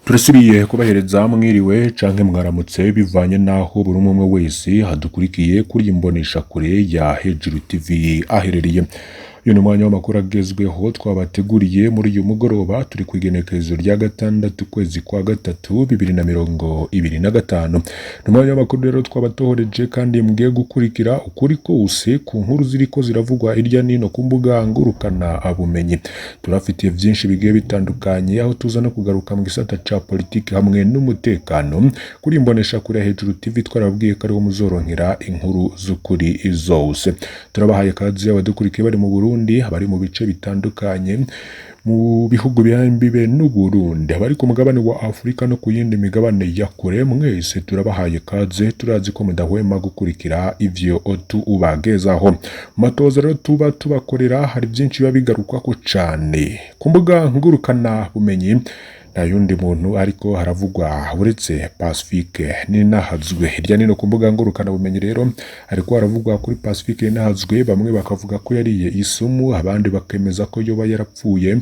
Turasubiye kubahereza mwiriwe canke mwaramutse, bivanye naho buri umwe wese hadukurikiye kuri iyi mboneshakure ya Hejuru TV aherereye. Uyu ni umwanya w'amakuru agezweho twabateguriye muri uyu mugoroba. Turi ku igenekerezo rya 6 ukwezi kwa 3 2025. Ni umwanya w'amakuru rero twabatohoreje kandi mugiye gukurikira ukuri kose ku nkuru ziriko ziravugwa hirya nino ku mbuga ngurukana bumenyi. Turafitiye vyinshi bigiye bitandukanye, aho tuza no kugaruka mu gisata ca politiki hamwe n'umutekano. Kuri imboneshakure ya Hejuru TV twarababwiye ko ariho muzoronkera inkuru z'ukuri zose. Turabahaye kazi abadukurikiye bari mu Burundi, abari mu bice bitandukanye mu bihugu bihana imbibe n'Uburundi, abari ku mugabane wa Afurika no ku yindi migabane ya kure, mwese turabahaye kaze. Turazi ko mudahwema gukurikira ivyo tubagezaho. Mu matoza rero tuba tubakorera, hari byinshi biba bigarukwako cane ku mbuga ngurukana bumenyi. Nta yundi muntu ariko haravugwa uretse Pacifique Ninahazwe. Hirya nino ku mbuga ngurukana bumenyi rero ariko haravugwa kuri Pacifique Ninahazwe, bamwe bakavuga ko yariye isumu, abandi bakemeza ko yoba yarapfuye,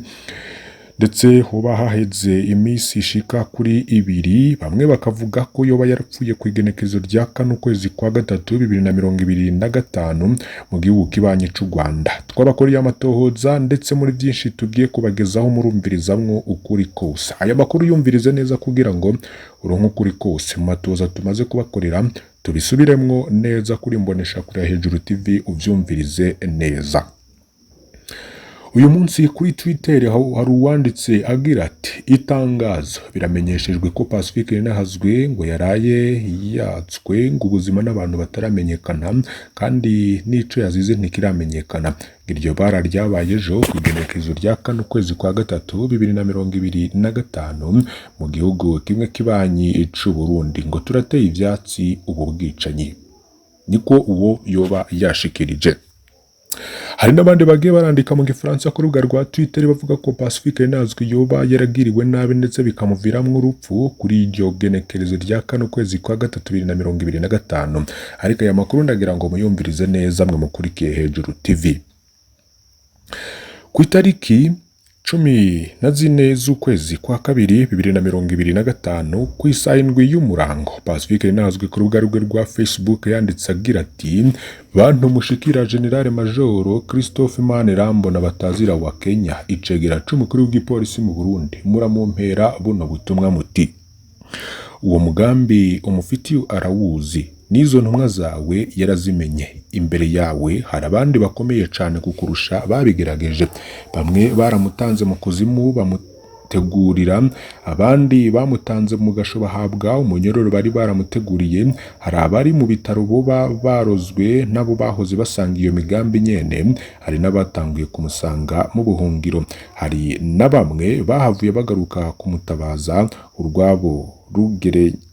ndetse hoba haheze iminsi ishika kuri 2. Bamwe bakavuga ko yoba yarapfuye ku igenekerezo rya 4 ukwezi kwa 3 2025 mu gihugu kibanyi c'u Rwanda. Twabakoreye amatohoza, ndetse muri byinshi tugiye kubagezaho murumvirizamwo ukuri kose. Aya makuru yumvirize neza kugira ngo uronke ukuri kose. Mu matoza tumaze kubakorera tubisubiremwo neza kuri Mboneshakure ya Hejuru TV, uvyumvirize neza. Uyu munsi kuri Twitter hari uwanditse agira ati: "Itangazo: biramenyeshejwe ko Pacifique Ninahazwe ngo yaraye yatswe ngo ubuzima n'abantu bataramenyekana, kandi n'ico yazize ntikiramenyekana. Iryo bara ryabaye ejo ku igenekerezo rya 4 ukwezi kwa 3 2025 mu gihugu kimwe kibanyi c'u Burundi. Ngo turateye ivyatsi ubu bwicanyi." Niko uwo yoba yashikirije. Hari n'abandi bagiye barandika mu gifaransa ku rubuga rwa Twitter, bavuga ko Pacifique Ninahazwe yoba yaragiriwe nabi ndetse bikamuviramwo urupfu kuri iryo genekerezo rya 4 ukwezi kwa 3 2025. Ariko aya makuru ndagira ngo muyumvirize neza mwe mukurikiye Hejuru TV. Ku itariki 14 z'ukwezi kwa 2 2025 ku isaha 7 y'umurango, Pacifique Ninahazwe ku rubuga rwe rwa Facebook yanditse agira ati: "Bantu mushikira General Major Christophe Manirambona batazira wa Kenya, icegera c'umukuru w'igipolisi mu Burundi, muramumpera buno butumwa muti: uwo mugambi umufitiye arawuzi, n'izo ntumwa zawe yarazimenye. Imbere yawe hari abandi bakomeye cane kukurusha babigerageje. Bamwe baramutanze mu kuzimu bamutegurira, abandi bamutanze mu gasho bahabwa umunyororo bari baramuteguriye. Hari abari mu bitaro boba barozwe nabo bahoze basanga iyo migambi nyene, hari n'abatanguye kumusanga mu buhungiro, hari na bamwe bahavuye bagaruka kumutabaza urwabo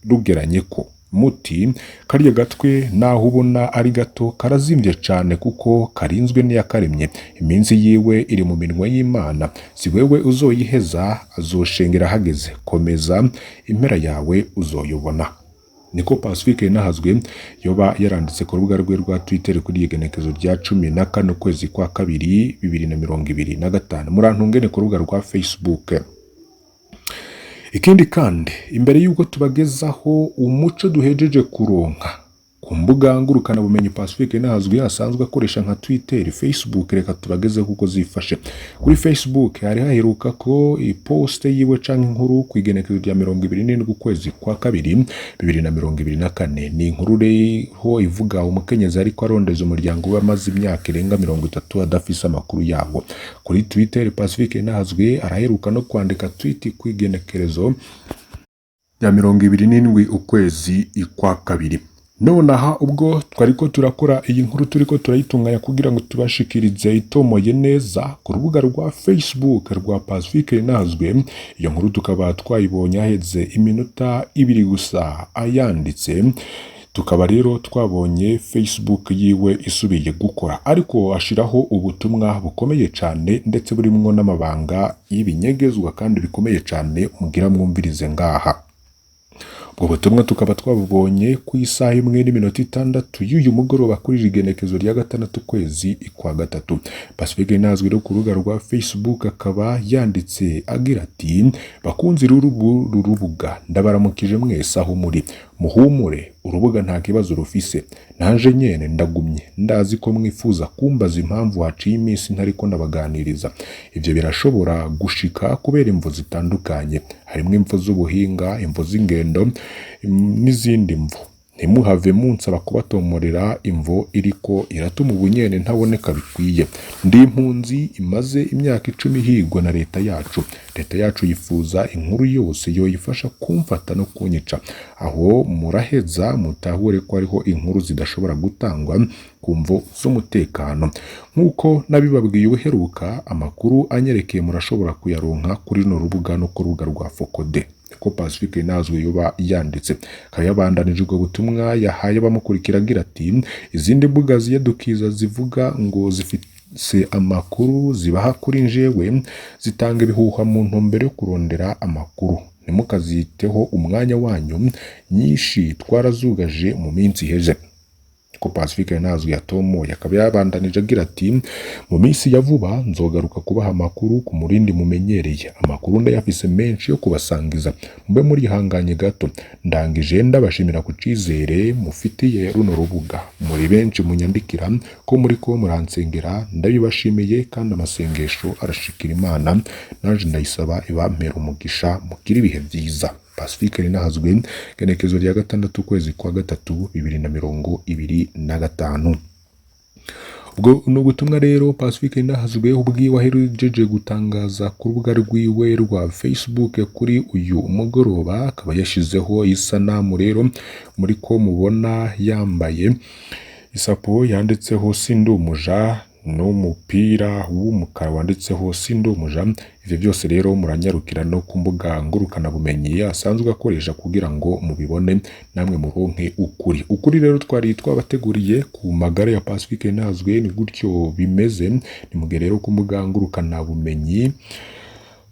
rugeranye ko muti: karya gatwe naho ubona ari gato karazimvye cane, kuko karinzwe n'iyakaremye. Iminsi yiwe iri mu minwe y'Imana, si wewe uzoyiheza, azoshengera hageze. Komeza, impera yawe uzoyobona." Niko Pacifique Ninahazwe yoba yaranditse ku rubuga rwe rwa Twitter kuri iyi genekezo rya 14 ukwezi kwa 2 2025. Murantungene ku rubuga rwa Facebook. Ikindi kandi, imbere y'uko tubagezaho umuco duhejeje kuronka ku mbuga ngurukanabumenyi Pacifique Ninahazwe asanzwe akoresha nka Twitter, Facebook, reka tubagezeho kuko zifashe. Kuri Facebook hari haheruka ko iposte yiwe canke inkuru ku igenekerezo rya 27 ukwezi kwa 2 2024. Ni inkuru rero ivuga umukenyezi ariko arondeza umuryango we amaze imyaka irenga 30 adafise amakuru yawo. Kuri Twitter Pacifique Ninahazwe araheruka no kwandika tweet ku igenekerezo rya 27 ukwezi kwa 2. Nonaha ubwo twariko turakora iyi nkuru, turiko turayitunganya kugira ngo tubashikirize itomoye neza, ku rubuga rwa Facebook rwa Pacifique Ninahazwe iyo nkuru tukaba twayibonye haheze iminota 2 gusa ayanditse. Tukaba rero twabonye Facebook yiwe isubiye gukora, ariko ashiraho ubutumwa bukomeye cane ndetse burimwo n'amabanga y'ibinyegezwa kandi bikomeye cane. Mugira mwumvirize ngaha. Ubwo butumwa tukaba twabubonye ku isaha 1:06 y'uyu mugoroba kuri iri genekezo rya 6 ukwezi kwa 3. Pacifique Ninahazwe rero ku rubuga rwa Facebook akaba yanditse agira ati: bakunzi rurubuga ndabaramukije mwese aho muri, muhumure urubuga nta kibazo rufise, nanje nyene ndagumye, ndazi ko mwifuza kumbaza impamvu haciye iminsi ntariko ndabaganiriza. Ivyo birashobora gushika kubera imvo zitandukanye, harimwo imvo z'ubuhinga, imvo z'ingendo n'izindi mvo. Ntimuhave munsaba kubatomorera imvo iriko iratuma ubunyene ntaboneka bikwiye. Ndi impunzi imaze imyaka 10 ihigwa na leta yacu. Leta yacu yifuza inkuru yose yoyifasha kumfata no kunyica. Aho muraheza mutahure ko hariho inkuru zidashobora gutangwa ku mvo z'umutekano. Nk'uko nabibabwiye ubuheruka, amakuru anyerekeye murashobora kuyaronka kuri runo rubuga no ku rubuga rwa Fokode. Ko Pacifique Ninahazwe yoba yanditse. Akaba yabandanije ubwo butumwa yahaye abamukurikira agira ati: izindi mbuga ziyadukiza zivuga ngo zifise amakuru zibaha kuri njewe, zitanga ibihuha mu ntumbero yo kurondera amakuru. Ntimukaziteho umwanya wanyu, nyinshi twarazugaje mu minsi iheze. Ko Pacifique Ninahazwe yatomoye. Akaba yabandanije agira ati: mu minsi ya vuba nzogaruka kubaha amakuru ku murindi mumenyereye. Amakuru ndayafise menshi yo kubasangiza, mube murihanganye gato. Ndangije ndabashimira ku cizere mufitiye runo rubuga. Muri benshi munyandikira ko muriko muransengera, ndabibashimiye kandi amasengesho arashikira Imana, nanje ndayisaba ibampera umugisha, mugire ibihe vyiza. Pacifique Ninahazwe, genekezo rya 6 ukwezi kwa 3 2025. Ubwo ni ubutumwa rero Pacifique Ninahazwe ubwiwe ahejeje gutangaza ku rubuga rwiwe rwa Facebook kuri uyu mugoroba. Akaba yashizeho isanamu rero muri ko mubona yambaye isapo yanditseho sindumuja n'umupira w'umukara wanditseho sindumuja. Ivyo byose rero muranyarukira no ku mbuga ngurukanabumenyi asanzwe akoresha kugira ngo mubibone namwe muronke ukuri. Ukuri rero twari twabateguriye ku magara ya Pacifique Ninahazwe ni gutyo bimeze. Nimuge rero ku mbuga ngurukanabumenyi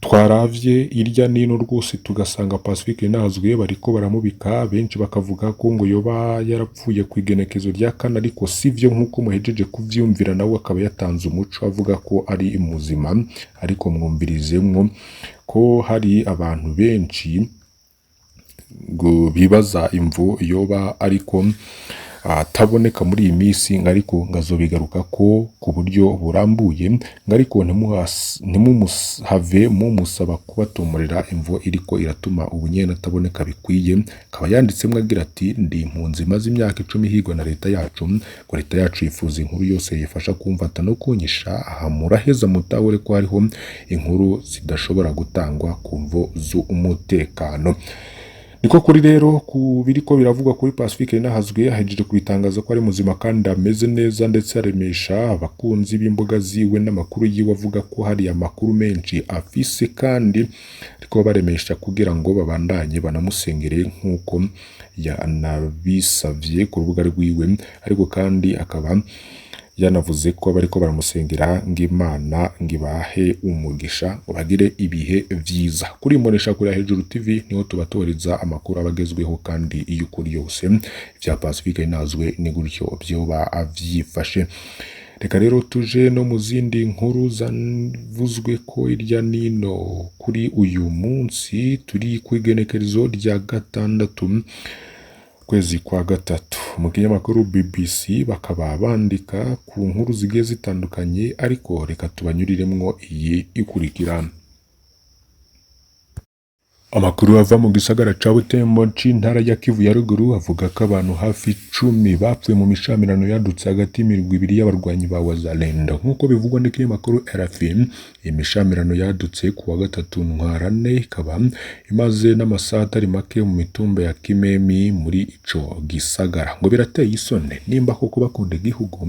twaravye irya nino rwose tugasanga Pacifique Ninahazwe bariko baramubika, benshi bakavuga ko ngo yoba yarapfuye ku igenekezo rya 4, ariko sivyo nk'uko muhejeje kuvyumvira. Nawe akaba yatanze umuco avuga ko ari muzima, ariko mwumvirizemwo ko hari abantu benshi ngo bibaza imvo yoba ariko ataboneka muri iyi minsi, ariko ngazobigaruka ko ku buryo burambuye, ariko ntimumuhave mumusaba kubatomorera imvo iriko iratuma ubunyene ataboneka bikwiye. Akaba yanditsemwo agira ati: ndi impunzi imaze imyaka 10 ihigwa na leta yacu, ngo leta yacu yifuza inkuru yose yifasha kumfata no kunyisha. Aha muraheza mutahure ko hariho inkuru zidashobora gutangwa ku mvo z'umutekano. Niko kuri rero ku biriko biravugwa kuri Pacifique Ninahazwe, ahejeje kubitangaza ko ari muzima kandi ameze neza, ndetse aremesha abakunzi b'imbuga ziwe n'amakuru yiwe avuga ko hari amakuru menshi afise, kandi ariko baremesha kugira ngo babandanye banamusengere nk'uko yanabisavye ku rubuga rwiwe. Ariko kandi akaba yanavuze ko bariko baramusengera ngo Imana ngo ibahe umugisha ngo bagire ibihe vyiza. Kuri Imbonesha kuri Hejuru TV niho tubatoreza amakuru abagezweho kandi y'ukuri yose. Ivya Pacifique Ninahazwe ni gutyo vyoba vyifashe. Reka rero tuje no mu zindi nkuru zavuzwe ko irya nino kuri uyu munsi turi ku igenekerezo rya 6 kwezi kwa 3. Mu kinyamakuru BBC bakaba bandika ku nkuru zigiye zitandukanye, ariko reka tubanyuriremwo iyi ikurikira. Amakuru ava mu gisagara ca Butembo c'intara ya Kivu ya ruguru avuga ko abantu hafi 10 bapfuye mu mishamirano yadutse hagati y'imirwi ibiri y'abarwanyi ba Wazalendo. Nk'uko bivugwa n'ikinyamakuru RFI, iyi mishamirano yadutse ku wa 3 Ntwarante, ikaba imaze n'amasaha atari make mu mitumba ya Kimemi muri ico gisagara. Ngo birateye isoni, nimba koko bakunda igihugu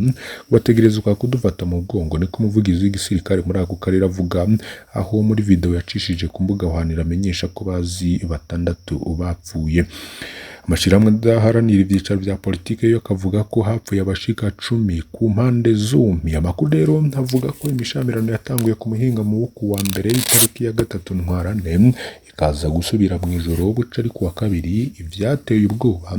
bategerezwa kudufata mu mugongo, niko umuvugizi w'igisirikare muri ako karere avuga, aho muri video yacishije ku mbuga hwaniro amenyesha ko bazi 6 bapfuye. Amashirahamwe adaharanira ivyicaro vya politike yo akavuga ko hapfuye abashika 10 ku mpande zompi. Amakuru rero avuga ko imishamirano yatanguye ku muhingamo wo kuwa mbere itariki ya 3 Ntwarante, ikaza gusubira mw'ijoro buca ari kuwa kabiri, ivyateye ubwoba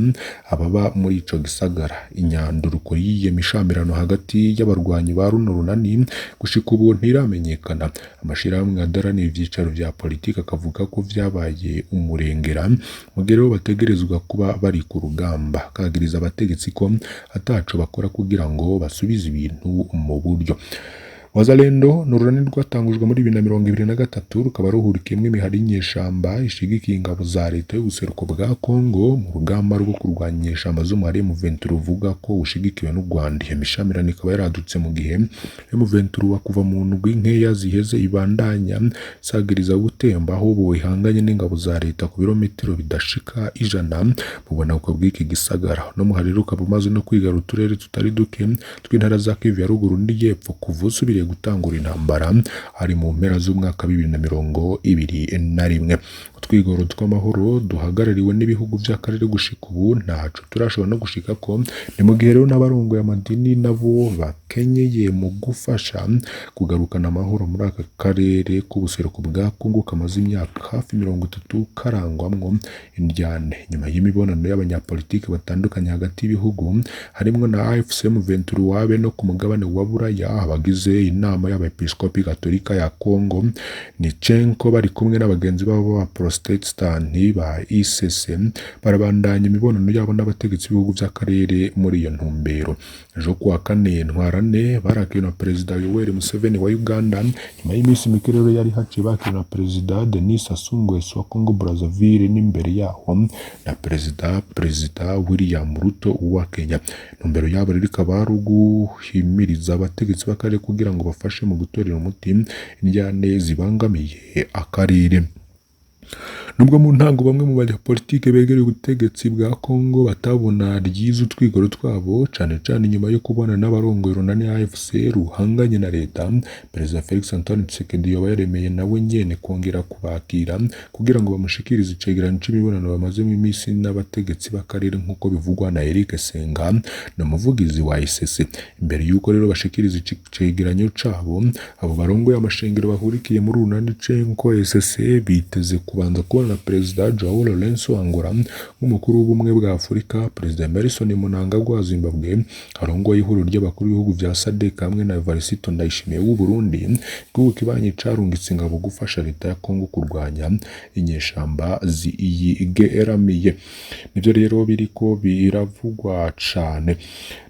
ababa muri ico gisagara. Inyanduruko y'iyo mishamirano hagati y'abarwanyi ba runo runani gushika ubu ntiramenyekana. Amashirahamwe adaharanira ivyicaro vya politike akavuga ko vyabaye umurengera mu gihe rero bategerezwa kuba bari ku rugamba, akagiriza abategetsi ko ataco bakora kugira ngo basubize ibintu mu buryo. Wazalendo ni urunani rwatangujwe muri 2023, rukaba ruhurikiyemwo imihari y'inyeshamba ishigikiye ingabo za leta y'ubuseruko bwa Congo mu rugamba rwo kurwanya inyeshamba z'umuhari M23 ruvuga ko ushigikiwe n'u Rwanda. Iyo mishamirano ikaba yaradutse mu gihe M23 kuva mu ndwi nkeya ziheze ibandanya isagiriza Butembo, aho ubu ihanganye n'ingabo za leta ku birometero bidashika 100 mu bumanuko bw'iki gisagara. Uno muhari rero ukaba umaze no kwigarura uturere tutari duke tw'intara za Kivu ya ruguru n'iyepfo kuva usubiriye gutangura intambara ari mu mpera z'umwaka 2021. Utwigoro tw'amahoro duhagarariwe n'ibihugu by'akarere gushika ubu ntaco turashobora no gushikako. Ni mu gihe rero n'abarongoye amadini nabo bakenyeye mu gufasha kugarukana amahoro muri aka karere k'ubuseruko bwa Congo kamaze imyaka hafi 30 karangwamwo indyane. Nyuma y'imibonano y'abanyapolitiki batandukanye hagati y'ibihugu harimwo na AFC M23 be no ku mugabane wa Buraya, abagize inama y'abepiskopi gatolika ya Congo Nichenko bari kumwe n'abagenzi babo b'abaprotestanti ba ICC barabandanya imibonano yabo n'abategetsi b'ibihugu by'akarere muri iyo ntumbero. Ejo kuwa kane Ntwarante barakiriwe na Perezida Yoweri Museveni wa Uganda. Nyuma y'iminsi mike rero yari haciye bakiriwe na Perezida Denis Sassou Nguesso wa Congo Brazzaville, n'imbere yaho na Perezida William Ruto wa Kenya. Intumbero yabo rero ikaba ari uguhimiriza abategetsi b'akarere kugira ngo bafashe mu gutorera umuti indyane zibangamiye akarere. Nubwo mu ntango bamwe mu banyapolitike begereye ubutegetsi bwa Congo batabona ryiza utwigoro twabo, cane cane inyuma yo kubona n'abarongoye urunani AFC ruhanganye na leta, Perezida Felix Antoine Tshisekedi yoba yaremeye nawe nyene kongera kubakira kugira ngo bamushikirize icegeranyo c'imibonano bamazemo imisi n'abategetsi b'akarere, nk'uko bivugwa na Eric Senga, ni umuvugizi wa ICC. Imbere y'uko rero bashikiriza icegeranyo cabo, abo barongoye amashengero bahurikiye muri urunani Cenco SC biteze kubanza kubona na Perezida Joao Lourenço Angola nk'umukuru w'ubumwe bwa Afurika, Perezida Emmerson Mnangagwa wa Zimbabwe arongoye ihuriro ry'abakuru b'ibihugu vya SADC hamwe na Evariste Ndayishimiye w'u Burundi, igihugu kibanyi carungitse ingabo gufasha leta ya Congo kurwanya inyeshamba ziyigeramiye. Nivyo rero biriko biravugwa cane.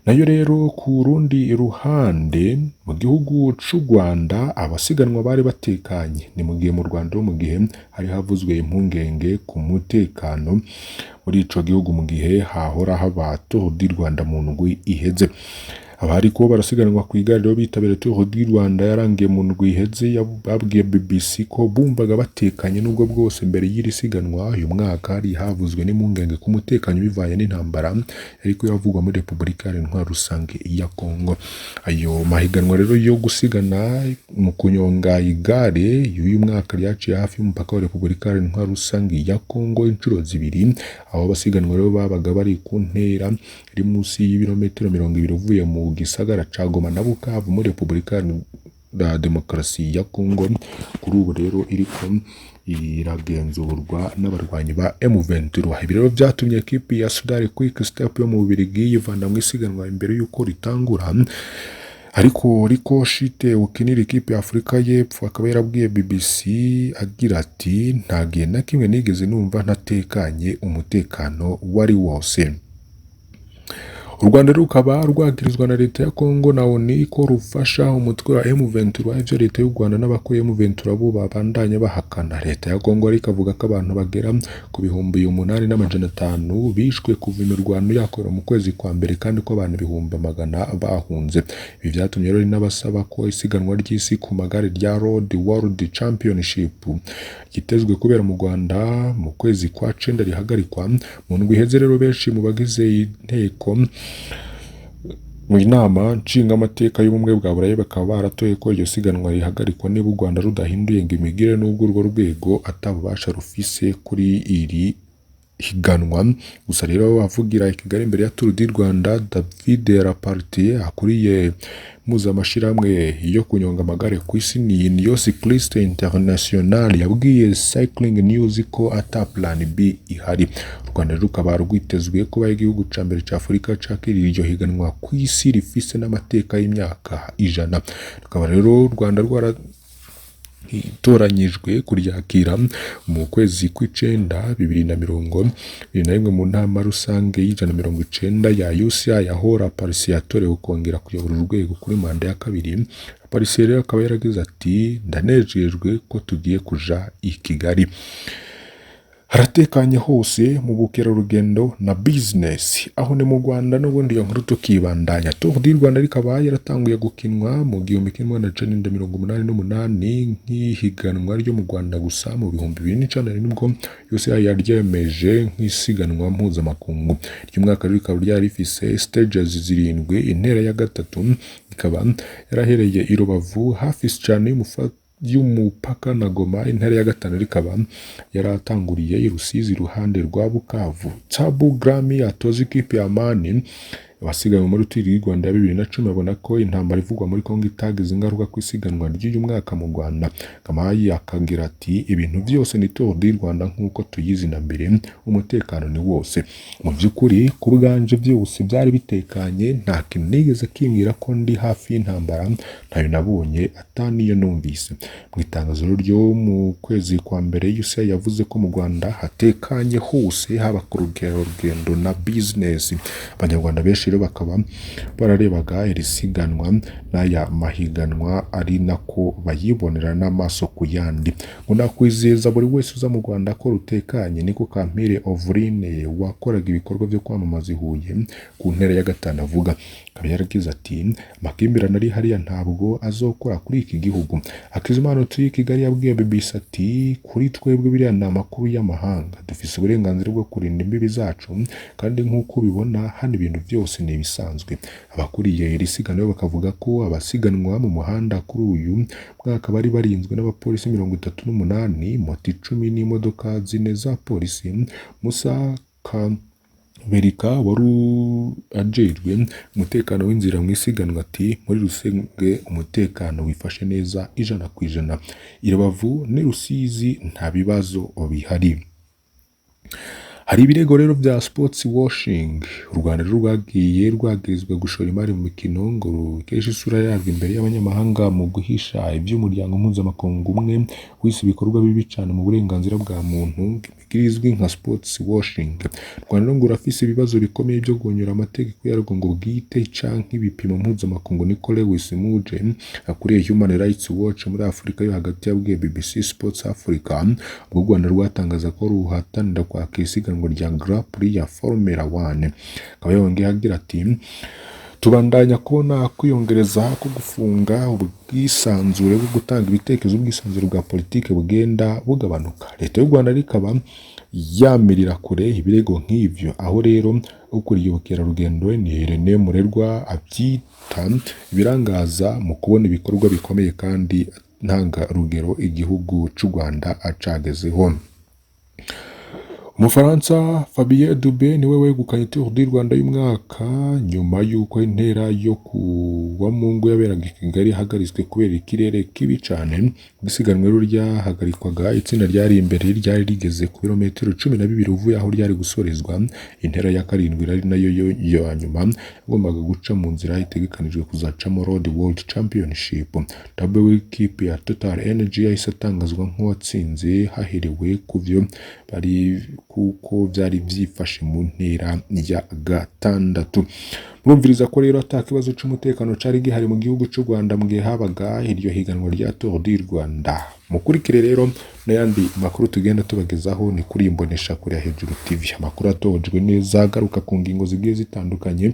Nayo rero ku rundi ruhande mu gihugu c'u Rwanda abasiganwa bari batekanye. Ni mu gihe mu Rwanda mu gihe hari havuzwe impungenge ku mutekano muri ico gihugu mu gihe hahora haba Tour du Rwanda mu ndwi iheze. Abariko barasiganwa kw'igare rero bitabiriye Tour du Rwanda yarangiye mu ndwi iheze babwiye BBC ko bumvaga batekanye nubwo bwose mbere y'iri siganwa uyu mwaka hari havuzwe n'impungenge ku mutekano bivanye n'intambara yariko iravugwa muri Repubulika Iharanira Rusange ya Congo. Ayo mahiganwa rero yo gusigana mu kunyonga igare y'uyu mwaka ryaciye hafi y'umupaka wa Repubulika Iharanira Rusange ya Congo inshuro zibiri, aho abasiganwa rero babaga bari ku ntera iri munsi y'ibirometero 20 uvuye mu gisagara ca Goma na Bukavu muri Repubulika ya Demokarasi ya Congo. Kuri ubu rero iriko iragenzurwa n'abarwanyi ba M23. Ibi rero vyatumye ekipi ya Sudari Quick Step yo mu Bubiligi yivana mu isiganwa imbere y'uko ritangura. Ariko Rico Shite ukinira ikipe ya Afurika y'Epfo akaba yarabwiye BBC agira ati: nta gihe na kimwe nigeze numva ntatekanye, umutekano wari wose. U Rwanda rukaba rwagirizwa na leta ya Congo na ONU ko rufasha umutwe wa M23, ivyo leta y'u Rwanda n'abakuriye M23 bo babandanya bahakana. Leta ya Congo ariko ikavuga ko abantu bagera ku 8500 bishwe kuva imirwano yakorwa mu kwezi kwa mbere, kandi ko abantu 100,000 bahunze. Ibi vyatumye rero n'abasaba ko isiganwa ry'isi ku magare rya Road World Championship ryitezwe kubera mu Rwanda mu kwezi kwa 9 rihagarikwa. Mu ndwi iheze rero benshi mu bagize inteko mu inama nshingamateka y'ubumwe bwa Burayi bakaba baratoye ko iryo siganwa rihagarikwa niba u Rwanda rudahinduye ngo imigire, n'ubwo urwo rwego atabubasha rufise kuri iri Higanwa gusa rero avugira i Kigali imbere ya Tour du Rwanda, David Lappartient akuriye mpuzamashirahamwe yo kunyonga amagare ku isi ni Union Cycliste Internationale, yabwiye Cycling News ko ata plan B ihari. U Rwanda rukaba rwitezwe kuba igihugu ca mbere ca Afurika cakiriye iryo higanwa ku isi rifise n'amateka y'imyaka 100. Rukaba rero u Rwanda rwara itoranyijwe kuryakira mu kwezi kw'icenda 2021 mu nama rusange y'190 ya UCI, aho Lappartient yatorewe kongera kuyobora urwego kuri manda ya kabiri. Lappartient rero akaba yaragize ati: "Ndanejejwe ko tugiye kuja i Kigali, haratekanye hose mu bukerarugendo na business." Aho ni mu Rwanda. N'ubundi iyo nkuru tukibandanya, Tour du Rwanda rikaba yaratanguye gukinwa mu 1988 nk'ihiganwa ryo mu Rwanda gusa. Mu 2009 nibwo UCI yaryemeje nk'isiganwa mpuzamakungu. Ry'umwaka rikaba ryari rifise stages zirindwi, intera ya gatatu ikaba yarahereye i Rubavu hafi cyane y'umupaka na Goma, intera ya gatanu rikaba yaratanguriye i Rusizi iruhande rwa Bukavu. Tabu Grami atoza ikipe ya Amani abasigaye muri Tour y'u Rwanda ya 2010 babona ko intambara ivugwa muri Kongo itagize ingaruka ku isiganwa ry'uyu mwaka mu Rwanda. Kamayi akagira ati: "Ibintu byose ni Tour du Rwanda nk'uko tuyizi na mbere, umutekano ni wose. Mu by'ukuri ku bwanje byose byari bitekanye, nta kintu nigeze kimbwira ko ndi hafi y'intambara, ntayo nabonye ataniyo numvise." Mu itangazo ryo mu kwezi kwa mbere, UCI yavuze ko mu Rwanda hatekanye hose, haba ku rugerarugendo na business. Abanyarwanda benshi rero bakaba bararebaga iri siganwa n'aya mahiganwa ari nako bayibonera n'amaso ku yandi. Ngo nakwizeza buri wese uza mu Rwanda ko rutekanye, niko Kampire Ovrine wakoraga ibikorwa byo kwamamaza i Huye ku ntera ya gatanu avuga. Akaba yaragize ati: "Amakimbirane ari hariya ntabwo azokora kuri iki gihugu." Hakizimana utuye i Kigali yabwiye BBC ati: "Kuri twebwe biriya ni amakuru y'amahanga, dufise uburenganzira bwo kurinda imbibi zacu, kandi nk'uko ubibona hano ibintu byose ni ibisanzwe." Abakuriye iri siganwa bakavuga ko abasiganwa mu muhanda kuri uyu mwaka bari barinzwe n'abapolisi 38, moto 10 n'imodoka zine za polisi. Musa Kaberika wari ajejwe umutekano w'inzira mu isiganwa ati: "Muri rusange umutekano wifashe neza 100%, i Rubavu n'i Rusizi nta bibazo bihari." Hari ibirego rero bya sports washing. U Rwanda rero rwagiye rwagirizwa gushora imari mu mikino ngo rukeshe isura yarwo imbere y'abanyamahanga mu guhisha iby'umuryango mpuzamakungu umwe wise ibikorwa bibi cyane mu burenganzira bwa muntu, bizwi nka sports washing. U Rwanda ngo rurafise ibibazo bikomeye byo guhonyora amategeko yarwo ngo bwite canke ibipimo mpuzamakungu, niko Lewis Mudge akuriye Human Rights Watch muri Afurika yo hagati yabwiye BBC Sports Africa, ubwo u Rwanda rwatangaza ko ruhatanira kwaka isiganwa rya Grand Prix ya Formula 1. Akaba yongeye agira ati: "Tubandanya kubona kwiyongereza ko gufunga, ubwisanzure bwo gutanga ibitekerezo, ubwisanzure bwa politiki bugenda bugabanuka." Leta y'u Rwanda rikaba yamirira kure ibirego nk'ivyo, aho rero ukuriye ubukerarugendo ni Irene Murerwa abyita ibirangaza mu kubona ibikorwa bikomeye kandi ntangarugero igihugu c'u Rwanda acagezeho. Umufaransa Fabien Doubé niwe wegukanye Tour du Rwanda y'umwaka nyuma y'uko intera yo ku wa Mungu yaberaga i Kigali ihagaritswe kubera ikirere kibi cane. Isiganwa rero ryahagarikwaga, itsinda ryari imbere ryari rigeze ku birometero 12 uvuye aho ryari gusorezwa. Intera ya karindwi ari nayo ya nyuma yagombaga guca mu nzira itegekanijwe kuzacamo Road World Championship. Doubé w'ikipe ya Total Energy yahise atangazwa nk'uwatsinze haherewe ku vyo bari kuko byari byifashe mu ntera ya gatandatu. Murumviriza ko rero ata kibazo c'umutekano cari gihari mu gihugu c'u Rwanda mu gihe habaga iryo higanwa rya Tour du Rwanda. Mukurikire rero n'ayandi makuru tugenda tubagezaho ni kuri Imbonesha kure ya Hejuru TV. Amakuru atojwe neza agaruka ku ngingo zigiye zitandukanye,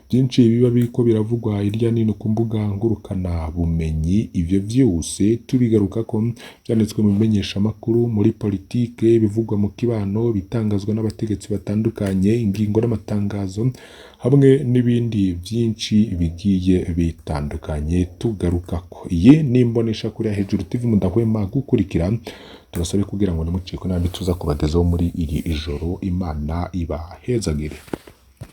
byinshi biba biriko biravugwa hirya nino ku mbuga ngurukana bumenyi. Ivyo vyose tubigaruka ko byanditswe mu bimenyeshamakuru, muri politike, bivugwa mu kibano, bitangazwa n'abategetsi batandukanye, ingingo n'amatangazo hamwe n'ibindi byinshi bigiye bitandukanye tugarukako. Iyi ni Imbonesha kure ya Hejuru TV mudahwema gukurikira. Tubasabe kugira ngo ntimucikwe n'andi tuza kubagezaho muri iri ijoro. Imana ibahezagire.